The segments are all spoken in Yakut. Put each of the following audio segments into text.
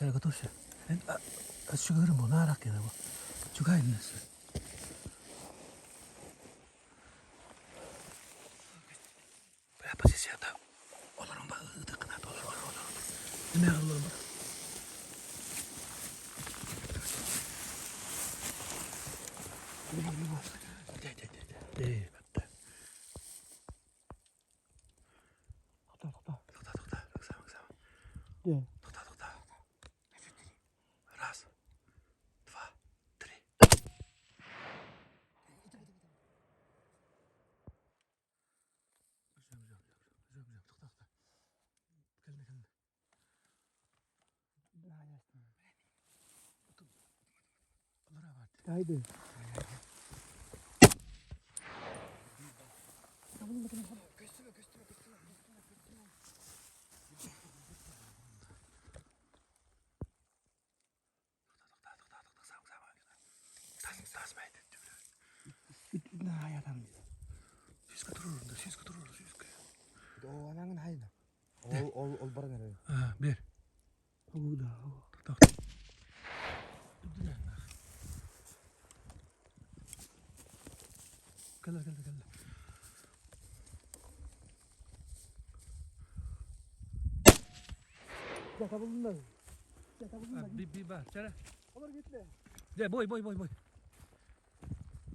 Чэ, готовься. Чугырым бу, наарак кene бу. Чугайын Бля, позицията. Олорон ба, ытыккына олор, олор, олор. Неме олорон ба. Де, де, де, де. Де, батта. Тоқта, тоқта. Тоқта, тоқта. Ыксама, ыксама. Де. Тоқта, тоқта. Раз, два, три. Haydi. Ол ол баран эрэр. Бер. Оғуда. Кэлэ, кэлэ, кэлэ. Ya табылдыңдар. Ya табылдыңдар. Би би бар. Чара. Олар кетті. Де, бой, бой, бой, бой.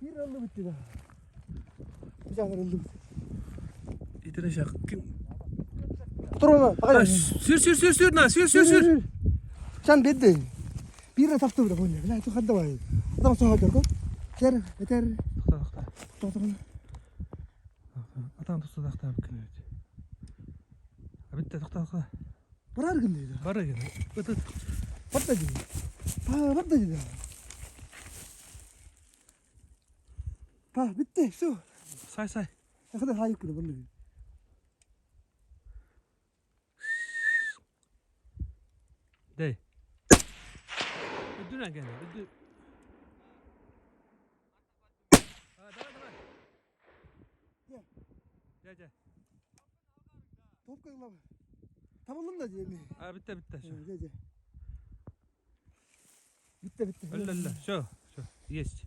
Bir oldu bitti daha. Bir tane oldu bitti. Итини шак. Ким? Tur ona. Bak Сүр, сүр, сүр, сүр, на, сүр, сүр, сүр. Sen bitti. Bir de taptı burada koyuyor. La tu kadda var. Adam soğa gör. Ter, yeter. Тоқта, тоқта. Тоқта. Атан туста тақта күн. Бітті, тоқта, тоқта. Барар gün dedi. Бар екен. Ыт, ыт. Batla dedi. Pa, batla dedi. Pa, bitti. Su. Сай, сай. Ne kadar hayır bunu bunu. Дей. Үдүнен кene, үдү. Давай, давай. Gel. Жа, жа. Top kırılma. Tamam da diye mi? А, бітті, бітті. Всё. Gel gel. Bitti bitti. Өллө, өллө. Всё, всё. Есть.